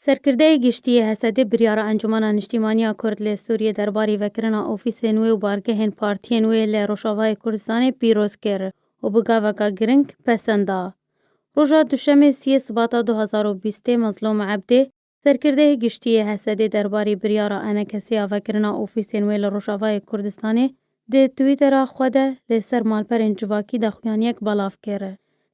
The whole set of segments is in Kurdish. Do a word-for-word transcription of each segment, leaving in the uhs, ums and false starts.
Serkirdeyê Giştî yê H S D'ê biryara Encûmena Niştîmaniya Kurd li Sûriyê derbarî vekirina ofîsên wê û bargehên partiyên wê li Rojavayê Kurdistanê pîroz kir û bi gaveka giring pesend da. Roja Duşemê siyê Sibata du hazar û bîstê Mezlûm Ebdê, serkirdeyê giştî yê H S D'ê derbarî biryara ENKSê ya vekirina ofîsên wê li Rojavayê Kurdistanê di Twittera xwe de li ser malperên civakî daxuyaniyek belav kir.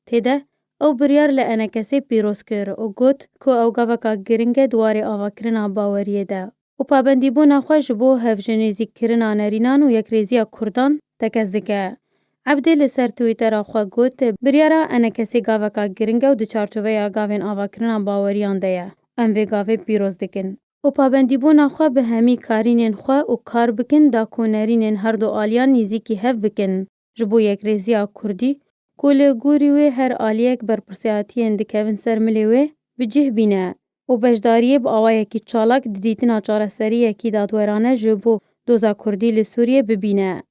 Tê de ew biryar li ENKSê pîroz kir û got ku ew gaveka giring e di warê avakirina baweriyê de û pabendîbûna xwe ji bo hevjinêzîkkirina nerînan û yekrêziya Kurdan tekez dike. Ebdê li ser Twittera xwe got, biryara ENKSê gaveka giring e û di çarçoveya gavên avakirina baweriyan de ye. Em vê gavê pîroz dikin û pabendîbûna xwe bi hemî karînên xwe û kar bikin da ku nerînên her du aliyan nêzîkî hev bikin ji bo yekrêziya Kurdî ku li gorî wê her aliyek berpirsiyatiyên dikevin ser milê wê bi cih bîne û beşdariyê bi awayekî çalak di dîtina çareseriyekî dadwerane ji bo doza Kurdî li Sûriyê bibîne.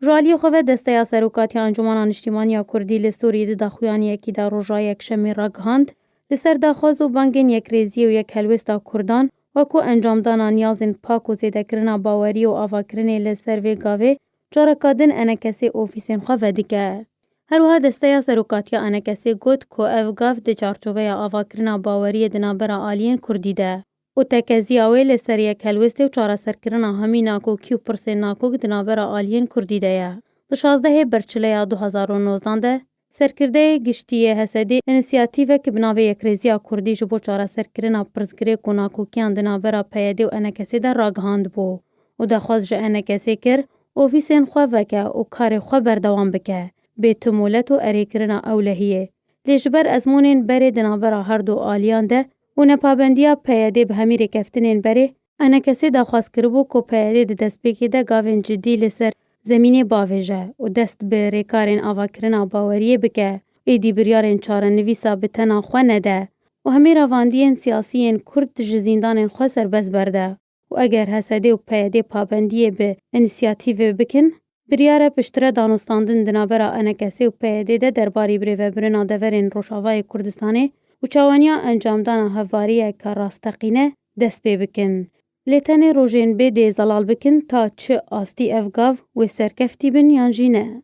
Ji aliyê xwe ve Desteya Serokatiya Encûmena Niştîmaniya Kurdî li Sûriyê di daxuyaniyekî de roja Yekşemê ragihand, li ser daxwaz û bangên yekrêziyê û yekhelwêsta Kurdan, wekû encamdana niyazên pak û zêdekirina baweriyê û avakirinê li ser vê gavê, careka din ENKSê ofîsên xwe vedike. Her wiha Desteya Serokatiya ENKSê got ku ev gav di çarçoveya avakirina baweriyê di navbera aliyên Kurdî de û tekeziya wê li ser yekhelwêstê û çareserkirina hemî nakokî û pirsên nakok di navbera aliyên Kurdî de ye. Di şazdehê Berçileya du hazar û nozdan de, serkirdeyê giştî yê H S D'ê înisiyatîvek bi navê Yekrêziya Kurdî ji bo çareserkirina pirsgirêk û nakokiyan di navbera P Y D û ENKSê de ragihandibû û daxwaz ji ENKSê kir, ofîsên xwe veke û karê xwe berdewam bike, bê tu molet û erêkirina ewlehiyê. Lê ji ber ezmûnên berê di navbera her du aliyan de û nepabendiya P Y D bi hemî rêkeftinên berê, ENKSê daxwaz kiribû ku P Y D di destpêkê de gavên cidî li ser zemînê bavêje û dest bi rêkarên avakirina baweriyê bike, êdî biryarên çarenivîsa bi tena xwe nede û hemî revandiyên siyasî yên Kurd ji zîndanên xwe serbest berde û eger H S D û P Y D pabendiyê bi înisiyatîvê bikin, biryar e piştre danûstandin di navbera ENKSê û P Y D de derbarî birêvebirina deverên Rojavayê Kurdistanê û çawaniya encamdana hevbariyeke rasteqîne dest pê bikin. Lê tenê rojên bê dê zelal bikin ta çi astî ev gav wê serkeftî bin yan jî ne.